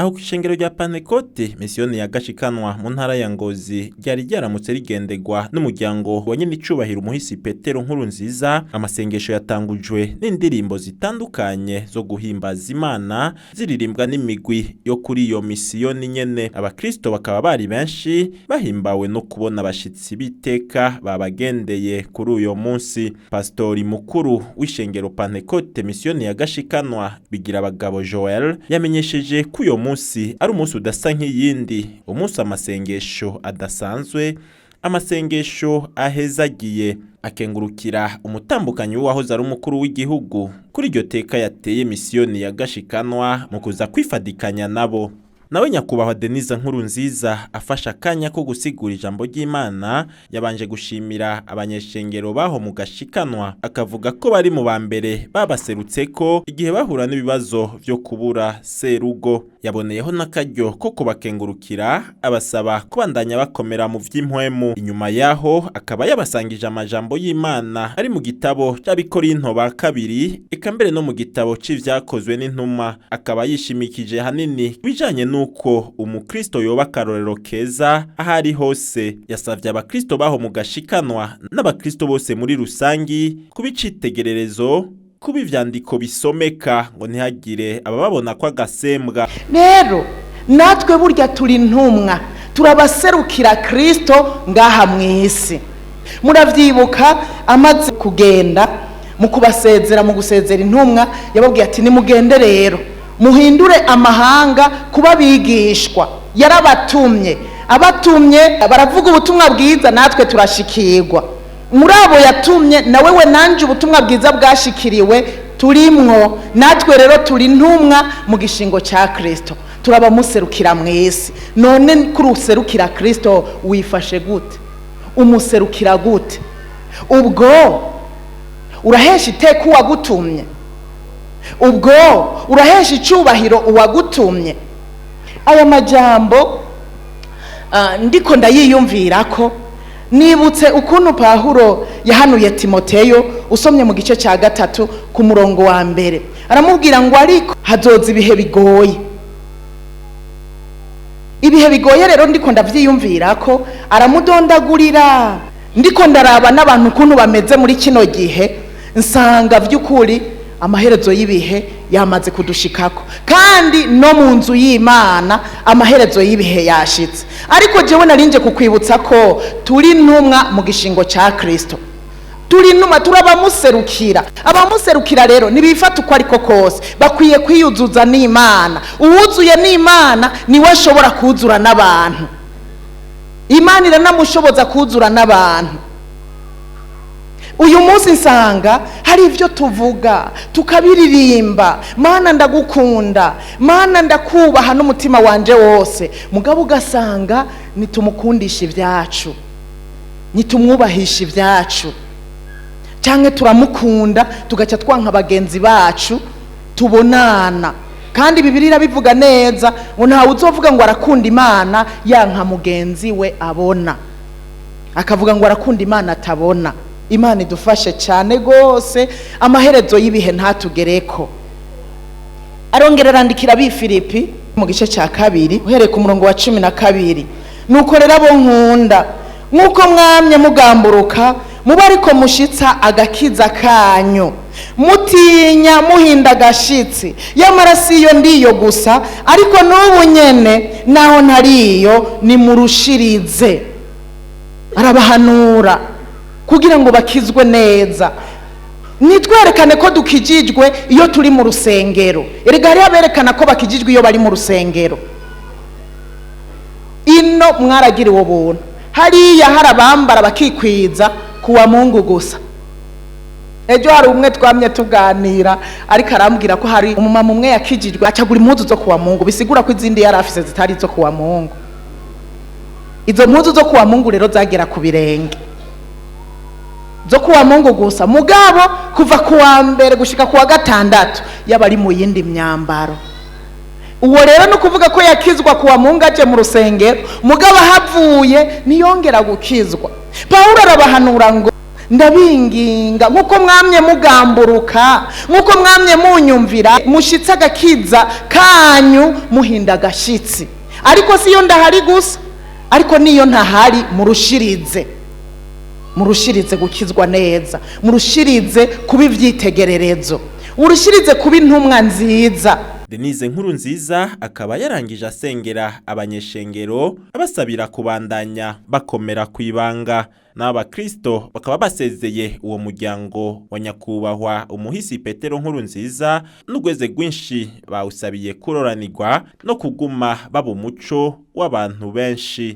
Aho kw'ishengero rya Pantekote misiyoni ya Gashikanwa mu ntara ya Ngozi ryari ryaramutse rigendegwa n'umuryango wa nyenicubahiro umuhisi Petero Nkurunziza, amasengesho yatangujwe n'indirimbo zitandukanye zo guhimbaza Imana ziririmbwa n'imigwi yo kuri iyo misiyoni nyene. Abakristo bakaba bari benshi bahimbawe no kubona abashitsi b'iteka babagendeye kuri uyo munsi. Pastori mukuru w'ishengero Pantekote misiyoni ya Gashikanwa, Bigira Abagabo Joel, yamenyesheje ko uyo munsi ari umunsi udasa nk'iyindi, umunsi amasengesho adasanzwe, amasengesho ahezagiye. Akengurukira umutambukanyi w'uwahoze ari umukuru w'igihugu kuri iryo teka yateye misiyoni ya Gashikanwa mu kuza kwifadikanya nabo. Nawe nyakubahwa Denise Nkurunziza afashe akanya ko gusigura ijambo ry'Imana, yabanje gushimira abanyeshengero baho mu Gashikanwa, akavuga ko bari mu ba mbere babaserutseko igihe bahura n'ibibazo vyo kubura serugo. Yaboneyeho n'akaryo ko kubakengurukira, abasaba kubandanya bakomera mu vy'impwemu. Inyuma yaho akaba yabasangije amajambo y'Imana ari mu gitabo c'Abikorinto ba kabiri, eka mbere no mu gitabo c'Ivyakozwe n'Intumwa, akaba yishimikije hanini bijanye nuko umukristo yoba akarorero keza aho ari hose. Yasavye abakristo baho mu Gashikanwa n'abakristo bose muri rusangi kuba icitegererezo, kuba ivyandiko bisomeka, ngo ntihagire abababona ko agasembwa. Rero natwe burya turi intumwa, turabaserukira Kristo ngaha mu isi. Muravyibuka amaze kugenda, mu kubasezera, mu gusezera intumwa, yababwiye ati: "Nimugende rero muhindure amahanga kuba bigishwa." Yarabatumye, abatumye baravuga ubutumwa bwiza, natwe turashikirwa. Muri abo yatumye nawe we nanje ubutumwa bwiza bwashikiriwe turimwo. Natwe rero turi intumwa mu gishingo cya Kristo, turabamuserukira mu isi. None kuri userukira Kristo wifashe gute? Umuserukira gute? Ubwo urahesha iteka uwagutumye? Ubwo urahesha icyubahiro uwagutumye? Aya majambo ndiko ndayiyumvira ko nibutse ukuntu Pahuro yahanuye Timoteyo. Usomye mu gice cya 3 ku murongo wa 1, aramubwira ngo: "Ariko hazoza ibihe bigoye." Ibihe bigoye rero ndiko ndavyiyumvira ko aramudondagurira, ndiko ndaraba n'abantu ukuntu bameze muri kino gihe, nsanga vy'ukuri amaherezo y'ibihe yamaze kudushikako, kandi no mu nzu y'Imana amaherezo y'ibihe yashitse. Ariko jewe narinje kukwibutsa ko turi intumwa mu gishingo ca Kristo, turi intumwa, turabamuserukira. Abamuserukira rero ntibifata uko ariko kose, bakwiye kwiyuzuza n'Imana. Uwuzuye n'Imana niwe ashobora kuzura n'abantu, Imana iranamushoboza kuzura n'abantu. Uyu munsi nsanga hari ibyo tuvuga tukabiririmba: "Mana ndagukunda, Mana ndakubaha n'umutima wanje wose." Mugabo ugasanga nitumukundisha ibyacu, nitumwubahisha ibyacu, cyangwa turamukunda tugaca twanka bagenzi bacu tubonana. Kandi Bibiliya irabivuga neza ngo ntawe uzovuga ngo arakunda Imana yanka mugenzi we abona, akavuga ngo arakunda Imana atabona. Imana idufashe cyane rwose, amaherezo y'ibihe ntatugereko. Arongera arandikira ab'i Filipi mu gice cya 2, uhereye ku murongo wa 12: "Nuko rero abo nkunda, nk'uko mwamye mugamburuka, muba ariko mushitsa agakiza kanyu mutinya muhinda agashitsi. Yamara si iyo ndiyo gusa, ariko n'ubu nyene naho ntariyo, nimurushirize." Arabahanura kugira ngo bakizwe neza. Nitwerekane ko dukijijwe iyo turi mu rusengero. Erega hariho aberekana ko bakijijwe iyo bari mu rusengero. Ino mwaragiriwe ubuntu, hariya hari abambara bakikwiza kuwa Mungu gusa. Ejo hari umwe twamye tuganira, ariko arambwira ko hari umumama umwe yakijijwe acagura impuzu zo kuwa Mungu, bisigura ko izindi yari afise zitari izo kuwa Mungu. Izo mpuzu zo kuwa Mungu rero zagera ku birenge, zo kuwa Mungu gusa. Mugabo kuva kuwa mbere gushika kuwa gatandatu yaba ari mu yindi myambaro. Uwo rero ni ukuvuga ko yakizwa kuwa Mungu aje mu rusengero, mugabo ahavuye ntiyongera gukizwa. Pawulo arabahanura ngo Ndabinginga, nk'uko mwamye mugamburuka, nk'uko mwamye munyumvira, mushitse agakiza kanyu muhinda agashitsi. Ariko si iyo ndahari gusa, ariko niyo ntahari, murushirize, murushirize gukizwa neza, murushirize kuba ivyitegererezo, murushirize kuba intumwa nziza. Denise Nkurunziza akaba yarangije asengera abanyeshengero, abasabira kubandanya bakomera kwibanga. N'abakristo bakaba basezeye uwo muryango wa nyakubahwa umuhisi Petero Nkurunziza n'urweze rwinshi, bawusabiye kuroranirwa no kuguma baba umuco w'abantu benshi.